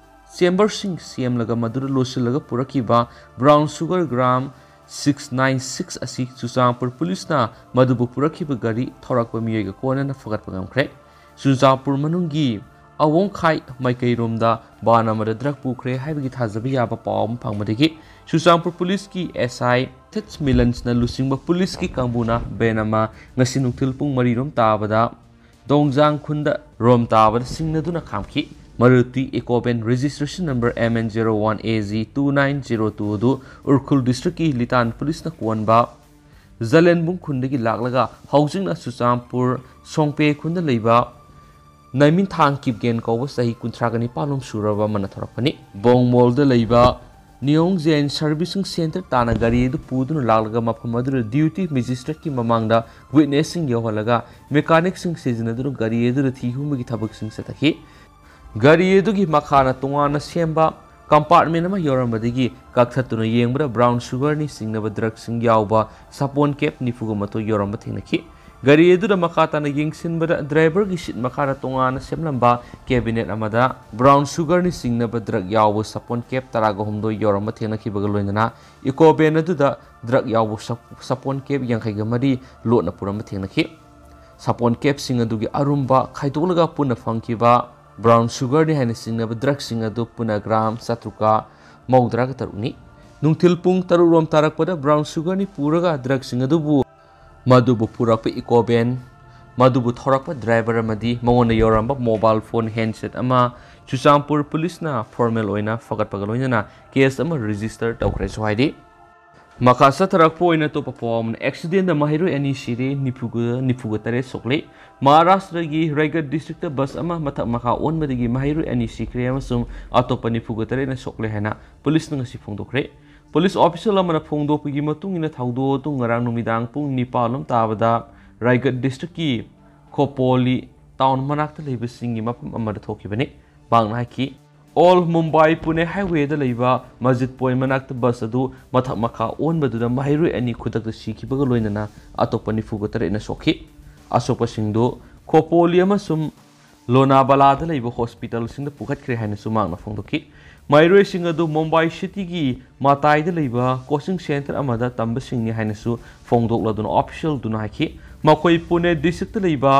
ꯆꯦꯝꯕꯔꯁꯤꯡ ꯁꯦꯝꯂꯒ ꯃꯗꯨꯗ ꯂꯣꯠꯁꯤꯜꯂꯒ ꯄꯨꯔꯛꯈꯤꯕ brown sugar gram six nine six ꯑꯁꯤ ꯆꯨꯔꯆꯥꯟꯄꯨꯔ ꯄꯨꯂꯤꯁꯅ ꯃꯗꯨꯕꯨ ꯄꯨꯔꯛꯈꯤꯕ ꯒꯥꯔꯤ ꯊꯧꯔꯛꯄ ꯃꯤꯑꯣꯏꯒ ꯀꯣꯟꯅꯅ ꯐꯒꯠꯄ ꯉꯝꯈ꯭ꯔꯦ꯫ ꯆꯨꯔꯆꯥꯟꯄꯨꯔ ꯃꯅꯨꯡꯒꯤ ꯑꯋꯣꯡꯈꯥꯏ ꯃꯥꯏꯀꯩꯔꯣꯝꯗ ꯚꯦꯟ ꯑꯃꯗ ꯗ꯭ꯔꯒ ꯄꯨꯈ꯭ꯔꯦ ꯍꯥꯏꯕꯒꯤ ꯊꯥꯖꯕ ꯌꯥꯕ ꯄꯥꯎ ꯑꯃ ꯐꯪꯕꯗꯒꯤ ꯆꯨꯔꯆꯥꯟꯄꯨꯔ ꯄꯨꯂꯤꯁꯀꯤ ꯑꯦꯁ ꯑꯥꯏ ꯊꯤꯠꯁ ꯃꯤꯂꯟꯁꯅ ꯂꯨꯆꯤꯡꯕ ꯄꯨꯂꯤꯁꯀꯤ ꯀꯥꯡꯕꯨꯅ ꯚꯦꯟ ꯑꯃ ꯉꯁꯤ ꯅꯨꯡꯊꯤꯜ ꯄꯨꯡ ꯃꯔꯤ ꯔꯣꯝ ꯇꯥꯕꯗ ꯗꯣꯡꯖꯥꯡ ꯈꯨꯟꯗ ꯔꯣꯝ ꯇꯥꯕꯗ ꯁꯤꯡꯅꯗꯨꯅ ꯈꯥꯝꯈꯤ꯫ Maruti Eeco van registration number M N zero one A G two nine zero two ꯑꯗꯨ ꯎꯈ꯭ꯔꯨꯜ ꯗꯤꯁꯇ꯭ꯔꯤꯛꯀꯤ ꯂꯤꯇꯥꯟ ꯄꯨꯂꯤꯁꯅ ꯀꯣꯟꯕ ꯖꯂꯦꯟꯕꯨꯡ ꯈꯨꯟꯗꯒꯤ ꯂꯥꯛꯂꯒ ꯍꯧꯖꯤꯛꯅ ꯆꯨꯔꯆꯥꯟꯄꯨꯔ ꯁꯣꯡꯄꯦ ꯈꯨꯟꯗ ꯂꯩꯕ ꯅꯥꯏꯃꯤꯟꯊꯥꯡ ꯀꯤꯞꯒꯦꯟ ꯀꯧꯕ ꯆꯍꯤ ꯀꯨꯟꯊ꯭ꯔꯥꯒ ꯅꯤꯄꯥꯟ ꯂꯣꯝ ꯁꯨꯔꯕ ꯑꯃꯅ ꯊꯧꯔꯛꯄꯅꯤ꯫ ꯕꯣꯡꯃꯣꯜꯗ ꯂꯩꯕ ꯅꯤꯌꯣꯡ ꯖꯦꯟ ꯁꯔꯚꯤꯁꯤꯡ ꯁꯦꯟꯇꯔ ꯇꯥꯟꯅ ꯒꯥꯔꯤ ꯑꯗꯨ ꯄꯨꯗꯨꯅ ꯂꯥꯛꯂꯒ ꯃꯐꯝ ꯑꯗꯨꯗ ꯗ꯭ꯌꯨꯇꯤ ꯃꯦꯖꯤꯁꯇ꯭ꯔꯦꯠꯀꯤ ꯃꯃꯥꯡꯗ ꯋꯤꯠꯅꯦꯁꯁꯤꯡ ꯌꯧꯍꯜꯂꯒ ꯃꯦꯀꯥꯅꯤꯛꯁꯤꯡ ꯁꯤꯖꯤꯟꯅꯗꯨꯅ ꯒꯥꯔꯤ ꯑꯗꯨꯗ ꯊꯤ ꯍꯨꯝꯕꯒꯤ ꯊꯕꯛꯁꯤꯡ ꯆꯠꯊꯈꯤ꯫ ꯒꯥꯔꯤ ꯑꯗꯨꯒꯤ ꯃꯈꯥꯅ ꯇꯣꯉꯥꯟꯅ ꯁꯦꯝꯕ ꯀꯝꯄꯥꯔꯠꯃꯦꯟ ꯑꯃ ꯌꯧꯔꯝꯕꯗꯒꯤ ꯀꯛꯊꯠꯇꯨꯅ ꯌꯦꯡꯕꯗ ꯕ꯭ꯔꯥꯎꯟ ꯁꯨꯒꯔꯅꯤ ꯆꯤꯡꯅꯕ ꯗ꯭ꯔꯒꯁꯤꯡ ꯌꯥꯎꯕ ꯁꯥꯄꯣꯟ ꯀꯦꯞ ꯅꯤꯐꯨꯒ ꯃꯥꯊꯣꯏ ꯌꯧꯔꯝꯕ ꯊꯦꯡꯅꯈꯤ꯫ ꯒꯥꯔꯤ ꯑꯗꯨꯗ ꯃꯈꯥ ꯇꯥꯅ ꯌꯦꯡꯁꯤꯟꯕꯗ ꯗ꯭ꯔꯥꯏꯚꯔꯒꯤ ꯁꯤꯠ ꯃꯈꯥꯗ ꯇꯣꯉꯥꯟꯅ ꯁꯦꯝꯂꯝꯕ ꯀꯦꯕꯤꯅꯦꯠ ꯑꯃꯗ ꯕ꯭ꯔꯥꯎꯟ ꯁꯨꯒꯔꯅꯤ ꯆꯤꯡꯅꯕ ꯗ꯭ꯔꯒ ꯌꯥꯎꯕ ꯁꯥꯄꯣꯟ ꯀꯦꯞ ꯇꯔꯥꯒ ꯍꯨꯝꯗꯣꯏ ꯌꯧꯔꯝꯕ ꯊꯦꯡꯅꯈꯤꯕꯒ ꯂꯣꯏꯅꯅ ꯏꯀꯣ ꯚꯦꯟ ꯑꯗꯨꯗ ꯗ꯭ꯔꯒ ꯌꯥꯎꯕ ꯁꯥ-, ꯁꯥꯄꯣꯟ ꯀꯦꯞ ꯌꯥꯡꯈꯩꯒ ꯃꯔꯤ ꯂꯣꯠꯅ ꯄꯨꯔꯝꯕ ꯊꯦꯡꯅꯈꯤ꯫ ꯁꯥꯄꯣꯟ ꯀꯦꯞꯁꯤꯡ ꯑꯗꯨꯒꯤ ꯑꯔꯨꯝꯕ ꯈꯥꯏꯗꯣꯛꯂꯒ ꯄꯨꯟꯅ ꯐꯪꯈꯤꯕ ꯕ꯭ꯔꯥꯎꯟ ꯁꯨꯒꯔꯅꯤ ꯍꯥꯏꯅ ꯆꯤꯡꯅꯕ ꯗ꯭ꯔꯒꯁꯤꯡ ꯑꯗꯨ ꯄꯨꯟꯅ ꯒ꯭ꯔꯥꯝ ꯆꯥꯇ꯭ꯔꯨꯛꯀ ꯃꯧꯗ꯭ꯔꯥꯒ ꯇꯔꯨꯛꯅꯤ꯫ ꯅꯨꯡꯊꯤꯜ ꯄꯨꯡ ꯇꯔꯨꯛ ꯔꯣꯝ ꯇꯥꯔꯛꯄꯗ ꯕ꯭ꯔꯥꯎꯟ ꯁꯨꯒꯔꯅꯤ ꯄꯨꯔꯒ ꯗ꯭ꯔꯒꯁꯤꯡ ꯑꯗꯨꯕꯨ, ꯃꯗꯨꯕꯨ ꯄꯨꯔꯛꯄ ꯏꯀꯣ ꯚꯦꯟ, ꯃꯗꯨꯕꯨ ꯊꯧꯔꯛꯄ ꯗ꯭ꯔꯥꯏꯚꯔ ꯑꯃꯗꯤ ꯃꯉꯣꯟꯗ ꯌꯧꯔꯝꯕ ꯃꯣꯕꯥꯏꯜ ꯐꯣꯟ ꯍꯦꯟꯁꯦꯠ ꯑꯃ ꯆꯨꯔꯆꯥꯟꯄꯨꯔ ꯄꯨꯂꯤꯁꯅ ꯐꯣꯔꯃꯦꯜ ꯑꯣꯏꯅ ꯐꯒꯠꯄꯒ ꯂꯣꯏꯅꯅ ꯀꯦꯁ ꯑꯃ ꯔꯦꯖꯤꯁꯇꯔ ꯇꯧꯈ꯭ꯔꯦꯁꯨ ꯍꯥꯏꯔꯤ꯫ ꯃꯈꯥ ꯆꯠꯊꯔꯛꯄ ꯑꯣꯏꯅ ꯑꯇꯣꯞꯄ ꯄꯥꯎ ꯑꯃꯅ, ꯑꯦꯛꯁꯤꯗꯦꯟꯗ ꯃꯍꯩꯔꯣꯏ ꯑꯅꯤ ꯁꯤꯔꯦ, ꯅꯤꯐꯨꯒ, ꯅꯤꯐꯨꯒ ꯇꯔꯦꯠ ꯁꯣꯛꯂꯦ꯫ ꯃꯍꯥꯔꯥꯁꯇ꯭ꯔꯒꯤ ꯔꯥꯏꯒꯠ ꯗꯤꯁꯇ꯭ꯔꯤꯛꯇ ꯕꯁ ꯑꯃ ꯃꯊꯛ ꯃꯈꯥ ꯑꯣꯟꯕꯗꯒꯤ ꯃꯍꯩꯔꯣꯏ ꯑꯅꯤ ꯁꯤꯈ꯭ꯔꯦ ꯑꯃꯁꯨꯡ ꯑꯇꯣꯞꯄ ꯅꯤꯐꯨꯒ ꯇꯔꯦꯠꯅ ꯁꯣꯛꯂꯦ ꯍꯥꯏꯅ ꯄꯨꯂꯤꯁꯅ ꯉꯁꯤ ꯐꯣꯡꯗꯣꯛꯈ꯭ꯔꯦ꯫ ꯄꯨꯂꯤꯁ ꯑꯣꯐꯤꯁꯤꯌꯦꯜ ꯑꯃꯅ ꯐꯣꯡꯗꯣꯛꯄꯒꯤ ꯃꯇꯨꯡ ꯏꯟꯅ, ꯊꯧꯗꯣꯛ ꯑꯗꯨ ꯉꯔꯥꯡ ꯅꯨꯃꯤꯗꯥꯡ ꯄꯨꯡ ꯅꯤꯄꯥꯟ ꯂꯣꯝ ꯇꯥꯕꯗ ꯔꯥꯏꯒꯠ ꯗꯤꯁꯇ꯭ꯔꯤꯛꯀꯤ ꯈꯣꯄꯣꯂꯤ ꯇꯥꯎꯟ ꯃꯅꯥꯛꯇ ꯂꯩꯕ ꯆꯤꯡꯒꯤ ꯃꯐꯝ ꯑꯃꯗ ꯊꯣꯛꯈꯤꯕꯅꯤ꯫ ꯃꯍꯥꯛꯅ ꯍꯥꯏꯈꯤ, ꯑꯣꯜ ꯃꯨꯝꯕꯥꯏ ꯄꯨꯅꯦ ꯍꯥꯏꯋꯦꯗ ꯂꯩꯕ ꯃꯁꯖꯤꯗ ꯄꯣꯏꯟ ꯃꯅꯥꯛꯇ ꯕꯁ ꯑꯗꯨ ꯃꯊꯛ ꯃꯈꯥ ꯑꯣꯟꯕꯗꯨꯗ ꯃꯍꯩꯔꯣꯏ ꯑꯅꯤ ꯈꯨꯗꯛꯇ ꯁꯤꯈꯤꯕꯒ ꯂꯣꯏꯅꯅ ꯑꯇꯣꯞꯄ ꯅꯤꯐꯨꯒ ꯇꯔꯦꯠꯅ ꯁꯣꯛꯈꯤ꯫ ꯑꯁꯣꯛꯄꯁꯤꯡꯗꯨ ꯈꯣꯄꯣꯂꯤ ꯑꯃꯁꯨꯡ ꯂꯣꯅꯥꯕꯂꯥꯗ ꯂꯩꯕ ꯍꯣꯁꯄꯤꯇꯥꯜꯁꯤꯡꯗ ꯄꯨꯈꯠꯈ꯭ꯔꯦ ꯍꯥꯏꯅꯁꯨ ꯃꯍꯥꯛꯅ ꯐꯣꯡꯗꯣꯛꯈꯤ꯫ ꯃꯍꯩꯔꯣꯏꯁꯤꯡ ꯑꯗꯨ ꯃꯨꯝꯕꯥꯏ ꯁꯤꯇꯤꯒꯤ ꯃꯇꯥꯏꯗ ꯂꯩꯕ ꯀꯣꯆꯤꯡ ꯁꯦꯟꯇꯔ ꯑꯃꯗ ꯇꯝꯕꯁꯤꯡꯅꯤ ꯍꯥꯏꯅꯁꯨ ꯐꯣꯡꯗꯣꯛꯂꯗꯨꯅ ꯑꯣꯐꯤꯁꯤꯌꯦꯜꯗꯨꯅ ꯍꯥꯏꯈꯤ꯫ ꯃꯈꯣꯏ ꯄꯨꯅꯦ ꯗꯤꯁꯇ꯭ꯔꯤꯛꯇ ꯂꯩꯕ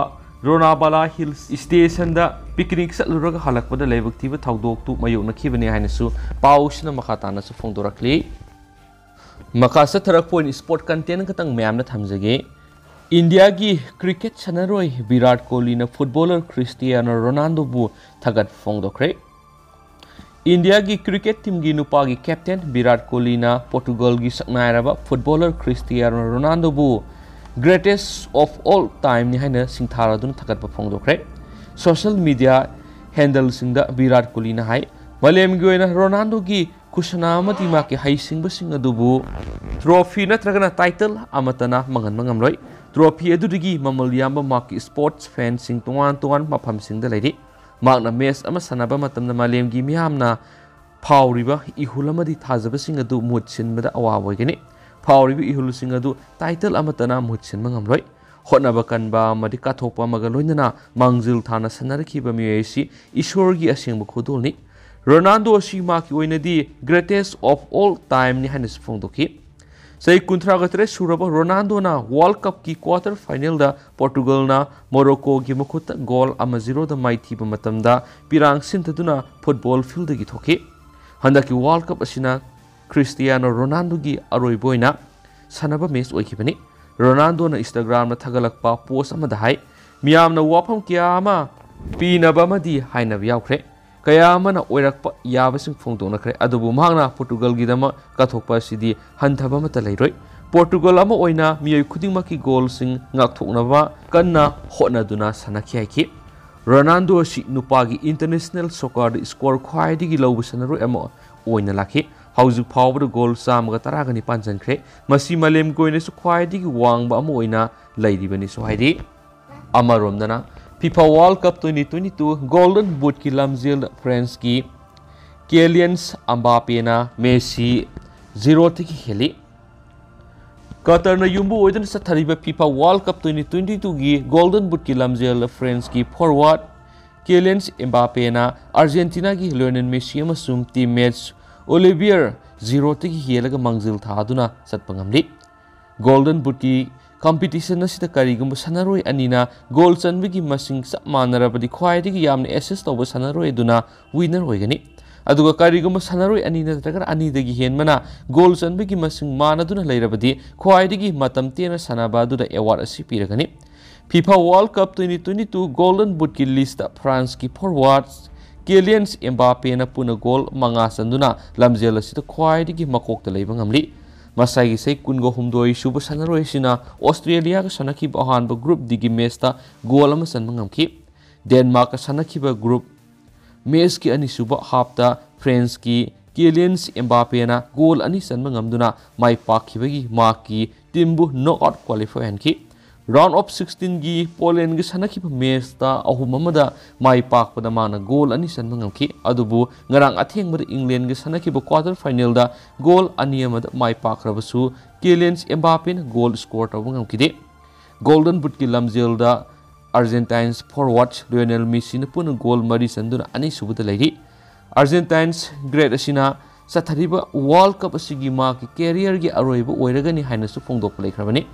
ꯔꯣꯅꯥꯕꯥꯂꯥ ꯍꯤꯜꯁ ꯁ꯭ꯇꯦꯁꯟꯗ ꯄꯤꯛꯅꯤꯛ ꯆꯠꯂꯨꯔꯒ ꯍꯜꯂꯛꯄꯗ ꯂꯥꯏꯕꯛ ꯊꯤꯕ ꯊꯧꯗꯣꯛꯇꯨ ꯃꯥꯌꯣꯛꯅꯈꯤꯕꯅꯤ ꯍꯥꯏꯅꯁꯨ ꯄꯥꯎꯁꯤꯅ ꯃꯈꯥ ꯇꯥꯅꯁꯨ ꯐꯣꯡꯗꯣꯔꯛꯂꯤ꯫ ꯃꯈꯥ ꯆꯠꯊꯔꯛꯄ ꯑꯣꯏꯅ ꯁ꯭ꯄꯣꯔꯠ ꯀꯟꯇꯦꯟ ꯈꯛꯇꯪ ꯃꯌꯥꯝꯗ ꯊꯝꯖꯒꯦ꯫ ꯏꯟꯗꯤꯌꯥꯒꯤ ꯀ꯭ꯔꯤꯀꯦꯠ ꯁꯥꯟꯅꯔꯣꯏ ꯚꯤꯔꯥꯠ ꯀꯣꯍꯂꯤꯅ ꯐꯨꯠꯕꯣꯂꯔ ꯈ꯭ꯔꯤꯁꯇꯤꯌꯥꯅꯣ ꯔꯣꯅꯥꯜꯗꯣꯕꯨ ꯊꯥꯒꯠꯄ ꯐꯣꯡꯗꯣꯛꯈ꯭ꯔꯦ꯫ ꯏꯟꯗꯤꯌꯥꯒꯤ ꯀ꯭ꯔꯤꯀꯦꯠ ꯇꯤꯝꯒꯤ ꯅꯨꯄꯥꯒꯤ ꯀꯦꯞꯇꯦꯟ ꯚꯤꯔꯥꯠ ꯀꯣꯍꯂꯤꯅ ꯄꯣꯔꯇꯨꯒꯜꯒꯤ ꯁꯛꯅꯥꯏꯔꯕ ꯐꯨꯠꯕꯣꯂꯔ ꯈ꯭ꯔꯤꯁꯇꯤꯌꯥꯅꯣ ꯔꯣꯅꯥꯜꯗꯣꯕꯨ greatest of all timeꯅꯤ ꯍꯥꯏꯅ ꯁꯤꯡꯊꯥꯔꯗꯨꯅ ꯊꯥꯒꯠꯄ ꯐꯣꯡꯗꯣꯛꯈ꯭ꯔꯦ꯫ ꯁꯣꯁꯤꯌꯦꯜ ꯃꯤꯗꯤꯌꯥ ꯍꯦꯟꯗꯜꯁꯤꯡꯗ ꯚꯤꯔꯥꯠ ꯀꯣꯍꯂꯤꯅ ꯍꯥꯏ, ꯃꯥꯂꯦꯝꯒꯤ ꯑꯣꯏꯅ ꯔꯣꯅꯥꯜꯗꯣꯒꯤ ꯈꯨꯁꯥꯟꯅ ꯑꯃꯗꯤ ꯃꯍꯥꯛꯀꯤ ꯍꯩꯁꯤꯡꯕꯁꯤꯡ ꯑꯗꯨꯕꯨ ꯇ꯭ꯔꯣꯐꯤ ꯅꯠꯇ꯭ꯔꯒꯅ ꯇꯥꯏꯇꯜ ꯑꯃꯠꯇꯅ ꯃꯥꯡꯍꯟꯕ ꯉꯝꯂꯣꯏ꯫ ꯇ꯭ꯔꯣꯐꯤ ꯑꯗꯨꯗꯒꯤ ꯃꯃꯜ ꯌꯥꯝꯕ ꯃꯍꯥꯛꯀꯤ ꯁ꯭ꯄꯣꯔꯠꯁ ꯐꯦꯟꯁꯤꯡ ꯇꯣꯉꯥꯟ ꯇꯣꯉꯥꯟꯕ ꯃꯐꯝꯁꯤꯡꯗ ꯂꯩꯔꯤ꯫ ꯃꯍꯥꯛꯅ ꯃꯦꯆ ꯑꯃ ꯁꯥꯟꯅꯕ ꯃꯇꯝꯗ ꯃꯥꯂꯦꯝꯒꯤ ꯃꯤꯌꯥꯝꯅ ꯐꯥꯎꯔꯤꯕ ꯏꯍꯨꯜ ꯑꯃꯗꯤ ꯊꯥꯖꯕꯁꯤꯡ ꯑꯗꯨ ꯃꯍꯨꯠ ꯁꯤꯟꯕꯗ ꯑꯋꯥꯕ ꯑꯣꯏꯒꯅꯤ꯫ ꯐꯥꯎꯔꯤꯕ ꯏꯍꯨꯜꯁꯤꯡ ꯑꯗꯨ ꯇꯥꯏꯇꯜ ꯑꯃꯠꯇꯅ ꯃꯍꯨꯠ ꯁꯤꯟꯕ ꯉꯝꯂꯣꯏ꯫ ꯍꯣꯠꯅꯕ ꯀꯟꯕ ꯑꯃꯗꯤ ꯀꯠꯊꯣꯛꯄ ꯑꯃꯒ ꯂꯣꯏꯅꯅ ꯃꯥꯡꯖꯤꯜ ꯊꯥꯅ ꯁꯥꯟꯅꯔꯛꯈꯤꯕ ꯃꯤꯑꯣꯏ ꯑꯁꯤ ꯏꯁꯣꯔꯒꯤ ꯑꯁꯦꯡꯕ ꯈꯨꯗꯣꯜꯅꯤ꯫ ꯔꯣꯅꯥꯜꯗꯣ ꯑꯁꯤ ꯃꯍꯥꯛꯀꯤ ꯑꯣꯏꯅꯗꯤ greatest of all timeꯅꯤ ꯍꯥꯏꯅꯁꯨ ꯐꯣꯡꯗꯣꯛꯈꯤ꯫ ꯆꯍꯤ ꯀꯨꯟꯊ꯭ꯔꯥꯒ ꯇꯔꯦꯠ ꯁꯨꯔꯕ ꯔꯣꯅꯥꯜꯗꯣꯅ ꯋꯥꯔꯜꯗ ꯀꯞꯀꯤ ꯀ꯭ꯋꯥꯇꯔ ꯐꯥꯏꯅꯦꯜꯗ ꯄꯣꯔꯇꯨꯒꯜꯅ ꯃꯣꯔꯣꯀꯣꯒꯤ ꯃꯈꯨꯠꯇ ꯒꯣꯜ ꯑꯃ ꯖꯤꯔꯣꯗ ꯃꯥꯏꯊꯤꯕ ꯃꯇꯝꯗ ꯄꯤꯔꯥꯡ ꯁꯤꯟꯊꯗꯨꯅ ꯐꯨꯠꯕꯣꯜ ꯐꯤꯜꯗꯒꯤ ꯊꯣꯛꯈꯤ꯫ ꯍꯟꯗꯛꯀꯤ ꯋꯥꯔꯜꯗ ꯀꯞ ꯑꯁꯤꯅ ꯈ꯭ꯔꯤꯁꯇꯤꯌꯥꯅꯣ ꯔꯣꯅꯥꯜꯗꯣꯒꯤ ꯑꯔꯣꯏꯕ ꯑꯣꯏꯅ ꯁꯥꯟꯅꯕ ꯃꯦꯆ ꯑꯣꯏꯈꯤꯕꯅꯤ꯫ ꯔꯣꯅꯥꯜꯗꯣꯅ ꯏꯟꯁꯇꯥꯒ꯭ꯔꯥꯝꯗ ꯊꯥꯒꯠꯂꯛꯄ ꯄꯣꯁ ꯑꯃꯗ ꯍꯥꯏ, ꯃꯤꯌꯥꯝꯅ ꯋꯥꯐꯝ ꯀꯌꯥ ꯑꯃ ꯄꯤꯅꯕ ꯑꯃꯗꯤ ꯍꯥꯏꯅꯕ ꯌꯥꯎꯈ꯭ꯔꯦ꯫ ꯀꯌꯥ ꯑꯃꯅ ꯑꯣꯏꯔꯛꯄ ꯌꯥꯕꯁꯤꯡ ꯐꯣꯡꯗꯣꯛꯅꯈ꯭ꯔꯦ꯫ ꯑꯗꯨꯕꯨ ꯃꯍꯥꯛꯅ ꯄꯣꯔꯇꯨꯒꯜꯒꯤꯗꯃꯛ ꯀꯠꯊꯣꯛꯄ ꯑꯁꯤꯗꯤ ꯍꯟꯊꯕ ꯑꯃꯠꯇ ꯂꯩꯔꯣꯏ꯫ ꯄꯣꯔꯇꯨꯒꯜ ꯑꯃ ꯑꯣꯏꯅ ꯃꯤꯑꯣꯏ ꯈꯨꯗꯤꯡꯃꯛꯀꯤ ꯒꯣꯜꯁꯤꯡ ꯉꯥꯛꯊꯣꯛꯅꯕ ꯀꯟꯅ ꯍꯣꯠꯅꯗꯨꯅ ꯁꯥꯟꯅꯈꯤ ꯍꯥꯏꯈꯤ꯫ ꯔꯣꯅꯥꯜꯗꯣ ꯑꯁꯤ ꯅꯨꯄꯥꯒꯤ ꯏꯟꯇꯔꯅꯦꯁꯅꯦꯜ ꯁꯣꯀꯔꯗ ꯁ꯭ꯀꯣꯔ ꯈ꯭ꯋꯥꯏꯗꯒꯤ ꯂꯧꯕ ꯁꯥꯟꯅꯔꯣꯏ ꯑꯃ ꯑꯣꯏꯅ ꯂꯥꯛꯈꯤ꯫ ꯍꯧꯖꯤꯛ ꯐꯥꯎꯕꯗ ꯒꯣꯜ ꯆꯥꯝꯃꯒ ꯇꯔꯥꯒ ꯅꯤꯄꯥꯟ ꯆꯟꯈ꯭ꯔꯦ꯫ ꯃꯁꯤ ꯃꯥꯂꯦꯝꯒꯤ ꯑꯣꯏꯅꯁꯨ ꯈ꯭ꯋꯥꯏꯗꯒꯤ ꯋꯥꯡꯕ ꯑꯃ ꯑꯣꯏꯅ ꯂꯩꯔꯤꯕꯅꯤꯁꯨ ꯍꯥꯏꯔꯤ꯫ ꯑꯃꯔꯣꯝꯗꯅ, FIFA World Cup twenty twenty two golden ꯕꯨꯠꯀꯤ ꯂꯝꯖꯦꯜꯗ ꯐ꯭ꯔꯦꯟꯁꯀꯤ ꯀꯦꯂꯤꯌꯟꯁ ꯑꯝꯕꯥꯄꯦꯅ ꯃꯦꯁꯤ ꯖꯤꯔꯣꯗꯒꯤ ꯍꯦꯜꯂꯤ꯫ ꯀꯇꯔꯅ ꯌꯨꯝꯕꯨ ꯑꯣꯏꯗꯨꯅ ꯆꯠꯊꯔꯤꯕ FIFA World Cup twenty twenty ꯇꯨꯒꯤ ꯒꯣꯜꯗꯟ ꯕꯨꯠꯀꯤ ꯂꯝꯖꯦꯜꯗ ꯐ꯭ꯔꯦꯟꯁꯀꯤ ꯐꯣꯔꯋꯥꯔꯗ ꯀꯦꯂꯤꯌꯟꯁ ꯑꯦꯝꯕꯥꯄꯦꯅ ꯑꯥꯔꯖꯦꯟꯇꯤꯅꯥꯒꯤ ꯂꯤꯑꯣꯅꯦꯜ ꯃꯦꯁꯤ ꯑꯃꯁꯨꯡ ꯇꯤꯝꯃꯦꯠꯁ ꯑꯣꯂꯤꯚꯤꯌꯔ ꯖꯤꯔꯣꯗꯒꯤ ꯍꯦꯜꯂꯒ ꯃꯥꯡꯖꯤꯜ ꯊꯥꯗꯨꯅ ꯆꯠꯄ ꯉꯝꯂꯤ꯫ ꯒꯣꯜꯗꯟ ꯕꯨꯠꯀꯤ ꯀꯝꯄꯤꯇꯤꯁꯟ ꯑꯁꯤꯗ ꯀꯔꯤꯒꯨꯝꯕ ꯁꯥꯟꯅꯔꯣꯏ ꯑꯅꯤꯅ ꯒꯣꯜ ꯆꯟꯕꯒꯤ ꯃꯁꯤꯡ ꯆꯞ ꯃꯥꯟꯅꯔꯕꯗꯤ ꯈ꯭ꯋꯥꯏꯗꯒꯤ ꯌꯥꯝꯅ ꯑꯦꯁꯤꯁ ꯇꯧꯕ ꯁꯥꯟꯅꯔꯣꯏ ꯑꯗꯨꯅ ꯋꯤꯅꯔ ꯑꯣꯏꯒꯅꯤ꯫ ꯑꯗꯨꯒ ꯀꯔꯤꯒꯨꯝꯕ ꯁꯥꯟꯅꯔꯣꯏ ꯑꯅꯤ ꯅꯠꯇ꯭ꯔꯒ ꯑꯅꯤꯗꯒꯤ ꯍꯦꯟꯕꯅ ꯒꯣꯜ ꯆꯟꯕꯒꯤ ꯃꯁꯤꯡ ꯃꯥꯟꯅꯗꯨꯅ ꯂꯩꯔꯕꯗꯤ ꯈ꯭ꯋꯥꯏꯗꯒꯤ ꯃꯇꯝ ꯇꯦꯟꯅ ꯁꯥꯟꯅꯕ ꯑꯗꯨꯗ ꯑꯦꯋꯥꯔꯗ ꯑꯁꯤ ꯄꯤꯔꯒꯅꯤ꯫ FIFA World Cup twenty twenty two golden ꯕꯨꯠꯀꯤ ꯂꯤꯁꯇ ꯐ꯭ꯔꯥꯟꯁꯀꯤ ꯐꯣꯔꯋꯥꯔꯗ ꯀꯦꯂꯤꯌꯟꯁ ꯑꯦꯝꯕꯥꯄꯦꯅ ꯄꯨꯟꯅ ꯒꯣꯜ ꯃꯉꯥ ꯆꯟꯗꯨꯅ ꯂꯝꯖꯦꯜ ꯑꯁꯤꯗ ꯈ꯭ꯋꯥꯏꯗꯒꯤ ꯃꯀꯣꯛꯇ ꯂꯩꯕ ꯉꯝꯂꯤ꯫ ꯃꯁꯥꯒꯤ ꯆꯍꯤ ꯀꯨꯟꯒ ꯍꯨꯝꯗꯣꯏ ꯁꯨꯕ ꯁꯥꯟꯅꯔꯣꯏ ꯑꯁꯤꯅ ꯑꯣꯁꯇ꯭ꯔꯦꯂꯤꯌꯥꯒ ꯁꯥꯟꯅꯈꯤꯕ ꯑꯍꯥꯟꯕ ꯒ꯭ꯔꯨꯞ ꯗꯤꯒꯤ ꯃꯦꯆꯇ ꯒꯣꯜ ꯑꯃ ꯆꯟꯕ ꯉꯝꯈꯤ꯫ ꯗꯦꯟꯃꯥꯔꯛꯀ ꯁꯥꯟꯅꯈꯤꯕ ꯒ꯭ꯔꯨꯞ ꯃꯦꯆꯀꯤ ꯑꯅꯤꯁꯨꯕ ꯍꯥꯞꯇ ꯐ꯭ꯔꯦꯟꯁꯀꯤ ꯀꯦꯂꯤꯌꯟꯁ ꯑꯦꯝꯕꯥꯄꯦꯅ ꯒꯣꯜ ꯑꯅꯤ ꯆꯟꯕ ꯉꯝꯗꯨꯅ ꯃꯥꯏ ꯄꯥꯛꯈꯤꯕꯒꯤ ꯃꯍꯥꯛꯀꯤ ꯇꯤꯝꯕꯨ ꯅꯣꯛꯑꯥꯎꯠ ꯀ꯭ꯋꯥꯂꯤꯐꯥꯏ ꯑꯣꯏꯍꯟꯈꯤ꯫ ꯔꯥꯎꯟ ꯑꯣꯐ ꯁꯤꯛꯁꯇꯤꯟꯒꯤ ꯄꯣꯂꯦꯟꯒ ꯁꯥꯟꯅꯈꯤꯕ ꯃꯦꯆꯇ ꯑꯍꯨꯝ ꯑꯃꯗ ꯃꯥꯏ ꯄꯥꯛꯄꯗ ꯃꯥꯅ ꯒꯣꯜ ꯑꯅꯤ ꯆꯟꯕ ꯉꯝꯈꯤ꯫ ꯑꯗꯨꯕꯨ ꯉꯔꯥꯡ ꯑꯊꯦꯡꯕꯗ ꯏꯪꯂꯦꯟꯒ ꯁꯥꯟꯅꯈꯤꯕ ꯀ꯭ꯋꯥꯇꯔ ꯐꯥꯏꯅꯦꯜꯗ ꯒꯣꯜ ꯑꯅꯤ ꯑꯃꯗ ꯃꯥꯏ ꯄꯥꯛꯈ꯭ꯔꯕꯁꯨ ꯀꯦꯂꯤꯌꯟꯁ ꯑꯦꯝꯕꯥꯄꯦꯅ ꯒꯣꯜ ꯁ꯭ꯀꯣꯔ ꯇꯧꯕ ꯉꯝꯈꯤꯗꯦ꯫ ꯒꯣꯜꯗꯟ ꯕꯨꯠꯀꯤ ꯂꯝꯖꯦꯜꯗ ꯑꯥꯔꯖꯦꯟꯇꯥꯏꯟꯁ ꯐꯣꯔꯋꯥꯔꯗ ꯂꯤꯑꯣꯅꯦꯜ ꯃꯦꯁꯤꯅ ꯄꯨꯟꯅ ꯒꯣꯜ ꯃꯔꯤ ꯆꯟꯗꯨꯅ ꯑꯅꯤꯁꯨꯕꯗ ꯂꯩꯔꯤ꯫ ꯑꯥꯔꯖꯦꯟꯇꯥꯏꯟꯁ ꯒ꯭ꯔꯦꯠ ꯑꯁꯤꯅ ꯆꯠꯊꯔꯤꯕ ꯋꯥꯔꯜ ꯀꯞ ꯑꯁꯤꯒꯤ ꯃꯍꯥꯛꯀꯤ ꯀꯦꯔꯤꯌꯔꯒꯤ ꯑꯔꯣꯏꯕ ꯑꯣꯏꯔꯒꯅꯤ ꯍꯥꯏꯅꯁꯨ ꯐꯣꯡꯗꯣꯛꯄ ꯂꯩꯈ꯭ꯔꯕꯅꯤ꯫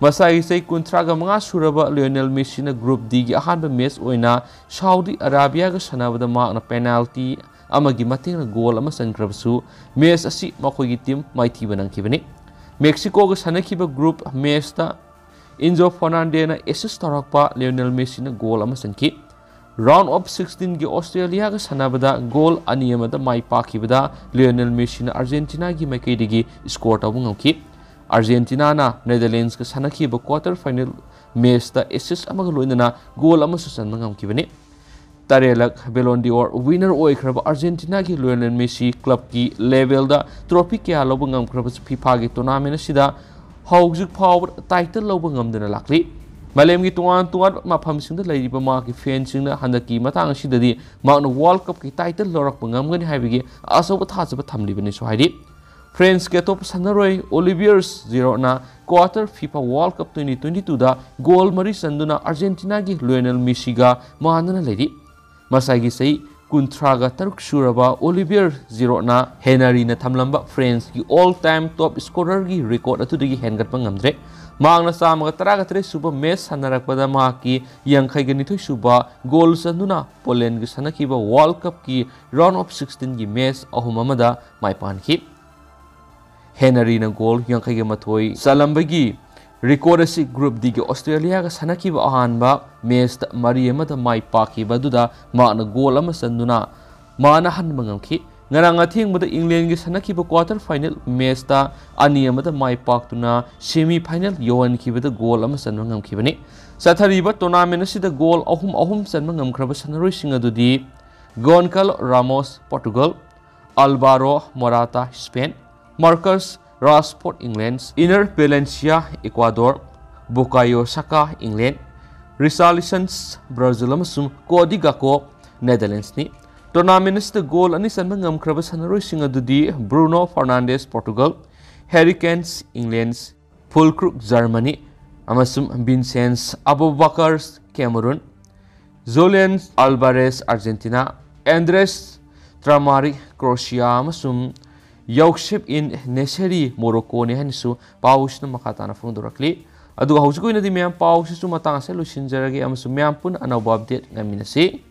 ꯃꯁꯥꯒꯤ ꯆꯍꯤ ꯀꯨꯟꯊ꯭ꯔꯥꯒ ꯃꯉꯥ ꯁꯨꯔꯕ ꯂꯤꯑꯣꯅꯦꯜ ꯃꯦꯁꯤꯅ ꯒ꯭ꯔꯨꯞ ꯗꯤꯒꯤ ꯑꯍꯥꯟꯕ ꯃꯦꯆ ꯑꯣꯏꯅ ꯁꯥꯎꯗꯤ ꯑꯔꯥꯕꯤꯌꯥꯒ ꯁꯥꯟꯅꯕꯗ ꯃꯍꯥꯛꯅ ꯄꯦꯅꯥꯜꯇꯤ ꯑꯃꯒꯤ ꯃꯇꯦꯡꯅ ꯒꯣꯜ ꯑꯃ ꯆꯟꯈ꯭ꯔꯕꯁꯨ ꯃꯦꯆ ꯑꯁꯤ ꯃꯈꯣꯏꯒꯤ ꯇꯤꯝ ꯃꯥꯏꯊꯤꯕ ꯅꯪꯈꯤꯕꯅꯤ꯫ ꯃꯦꯛꯁꯤꯀꯣꯒ ꯁꯥꯟꯅꯈꯤꯕ ꯒ꯭ꯔꯨꯞ ꯃꯦꯆꯇ ꯏꯟꯖꯣ ꯐꯔꯅꯥꯟꯗꯦꯅ ꯑꯦꯁꯤꯁ ꯇꯧꯔꯛꯄ ꯂꯤꯑꯣꯅꯦꯜ ꯃꯦꯁꯤꯅ ꯒꯣꯜ ꯑꯃ ꯆꯟꯈꯤ꯫ Round of sixteenꯒꯤ Australiaꯒ ꯁꯥꯟꯅꯕꯗ ꯒꯣꯜ ꯑꯅꯤ ꯑꯃꯗ ꯃꯥꯏ ꯄꯥꯛꯈꯤꯕꯗ ꯂꯤꯑꯣꯅꯦꯜ ꯃꯦꯁꯤꯅ Argentinaꯒꯤ ꯃꯥꯏꯀꯩꯗꯒꯤ score ꯇꯧꯕ ꯉꯝꯈꯤ꯫ Argentinaꯅ Netherlandsꯀ ꯁꯥꯟꯅꯈꯤꯕ quarter final matchꯇ assist ꯑꯃꯒ ꯂꯣꯏꯅꯅ ꯒꯣꯜ ꯑꯃꯁꯨ ꯆꯟꯕ ꯉꯝꯈꯤꯕꯅꯤ꯫ ꯇꯔꯦꯠꯂꯛ Ballon d'Or winner ꯑꯣꯏꯈ꯭ꯔꯕ Argentinaꯒꯤ ꯂꯤꯑꯣꯅꯦꯜ ꯃꯦꯁꯤ clubꯀꯤ levelꯗ trophy ꯀꯌꯥ ꯂꯧꯕ ꯉꯝꯈ꯭ꯔꯕꯁꯨ FIFAꯒꯤ tournament ꯑꯁꯤꯗ ꯍꯧꯖꯤꯛ ꯐꯥꯎꯕ title ꯂꯧꯕ ꯉꯝꯗꯅ ꯂꯥꯛꯂꯤ꯫ ꯃꯥꯂꯦꯝꯒꯤ ꯇꯣꯉꯥꯟ ꯇꯣꯉꯥꯟꯕ ꯃꯐꯝꯁꯤꯡꯗ ꯂꯩꯔꯤꯕ ꯃꯍꯥꯛꯀꯤ fanꯁꯤꯡꯅ ꯍꯟꯗꯛꯀꯤ ꯃꯇꯥꯡ ꯑꯁꯤꯗꯗꯤ ꯃꯍꯥꯛꯅ World Cupꯀꯤ title ꯂꯧꯔꯛꯄ ꯉꯝꯒꯅꯤ ꯍꯥꯏꯕꯒꯤ ꯑꯆꯧꯕ ꯊꯥꯖꯕ ꯊꯝꯂꯤꯕꯅꯤꯁꯨ ꯍꯥꯏꯔꯤ꯫ Franceꯀꯤ ꯑꯇꯣꯞꯄ ꯁꯥꯟꯅꯔꯣꯏ Olivier Giroudꯅ quarter FIFA World Cup twenty twenty twoꯗ ꯒꯣꯜ ꯃꯔꯤ ꯆꯟꯗꯨꯅ Argentinaꯒꯤ ꯂꯤꯑꯣꯅꯦꯜ ꯃꯦꯁꯤꯒ ꯃꯥꯟꯅꯅ ꯂꯩꯔꯤ꯫ ꯃꯁꯥꯒꯤ ꯆꯍꯤ ꯀꯨꯟꯊ꯭ꯔꯥꯒ ꯇꯔꯨꯛ ꯁꯨꯔꯕ Olivier Giroudꯅ Henryꯅ ꯊꯝꯂꯝꯕ Franceꯀꯤ all time top scorerꯒꯤ record ꯑꯗꯨꯗꯒꯤ ꯍꯦꯟꯒꯠꯄ ꯉꯝꯗ꯭ꯔꯦ꯫ ꯃꯍꯥꯛꯅ ꯆꯥꯝꯃꯒ ꯇꯔꯥꯒ ꯇꯔꯦꯠ ꯁꯨꯕ match ꯁꯥꯟꯅꯔꯛꯄꯗ ꯃꯍꯥꯛꯀꯤ ꯌꯥꯡꯈꯩꯒ ꯅꯤꯊꯣꯏ ꯁꯨꯕ ꯒꯣꯜ ꯆꯟꯗꯨꯅ Polandꯒ ꯁꯥꯟꯅꯈꯤꯕ World Cupꯀꯤ round of sixteenꯒꯤ match ꯑꯍꯨꯝ ꯑꯃꯗ ꯃꯥꯏ ꯄꯥꯛꯍꯟꯈꯤ꯫ Henryꯅ ꯒꯣꯜ ꯌꯥꯡꯈꯩꯒ ꯃꯥꯊꯣꯏ ꯆꯜꯂꯝꯕꯒꯤ record ꯑꯁꯤ Group Dꯒꯤ Australiaꯒ ꯁꯥꯟꯅꯈꯤꯕ ꯑꯍꯥꯟꯕ matchꯇ ꯃꯔꯤ ꯑꯃꯗ ꯃꯥꯏ ꯄꯥꯛꯈꯤꯕ ꯑꯗꯨꯗ ꯃꯍꯥꯛꯅ ꯒꯣꯜ ꯑꯃ ꯆꯟꯗꯨꯅ ꯃꯥꯅ ꯍꯟꯕ ꯉꯝꯈꯤ꯫ ꯉꯔꯥꯡ ꯑꯊꯦꯡꯕꯗ Englandꯒꯤ ꯁꯥꯟꯅꯈꯤꯕ quarter final matchꯇ ꯑꯅꯤ ꯑꯃꯗ ꯃꯥꯏ ꯄꯥꯛꯇꯨꯅ semi final ꯌꯧꯍꯟꯈꯤꯕꯗ ꯒꯣꯜ ꯑꯃ ꯆꯟꯕ ꯉꯝꯈꯤꯕꯅꯤ꯫ ꯆꯠꯊꯔꯤꯕ tournament ꯑꯁꯤꯗ ꯒꯣꯜ ꯑꯍꯨꯝ ꯑꯍꯨꯝ ꯆꯟꯕ ꯉꯝꯈ꯭ꯔꯕ ꯁꯥꯟꯅꯔꯣꯏꯁꯤꯡ ꯑꯗꯨꯗꯤ Goncalo Ramos, Portugal, Alvaro Morata, Spain, Marcus Rashford, England, Enner Valencia, Ecuador, Bukayo Saka, England, Richarlison, Brazil, ꯑꯃꯁꯨꯡ Cody Gakpo, Netherlandsꯅꯤ꯫ Tournament ꯑꯁꯤꯗ ꯒꯣꯜ ꯑꯅꯤ ꯆꯟꯕ ꯉꯝꯈ꯭ꯔꯕ ꯁꯥꯟꯅꯔꯣꯏꯁꯤꯡ ꯑꯗꯨꯗꯤ Bruno Fernandes, Portugal, Harry Kane, England, Füllkrug, Germany, ꯑꯃꯁꯨꯡ Vincent Aboubakar, Cameroon, Julian Alvarez, Argentina, Andres Traoré, Croatia, ꯑꯃꯁꯨꯡ Youssef En-Nesyri, Moroccoꯅꯤ ꯍꯥꯏꯅꯁꯨ ꯄꯥꯎꯁꯤꯅ ꯃꯈꯥ ꯇꯥꯅ ꯐꯣꯡꯗꯣꯔꯛꯂꯤ꯫ ꯑꯗꯨꯒ ꯍꯧꯖꯤꯛ ꯑꯣꯏꯅꯗꯤ ꯃꯌꯥꯝ ꯄꯥꯎꯁꯤꯁꯨ ꯃꯇꯥꯡ ꯑꯁꯤꯗ ꯂꯣꯏꯁꯤꯟꯖꯔꯒꯦ ꯑꯃꯁꯨꯡ ꯃꯌꯥꯝ ꯄꯨꯟꯅ ꯑꯅꯧꯕ update ꯉꯥꯏꯃꯤꯟꯅꯁꯤ꯫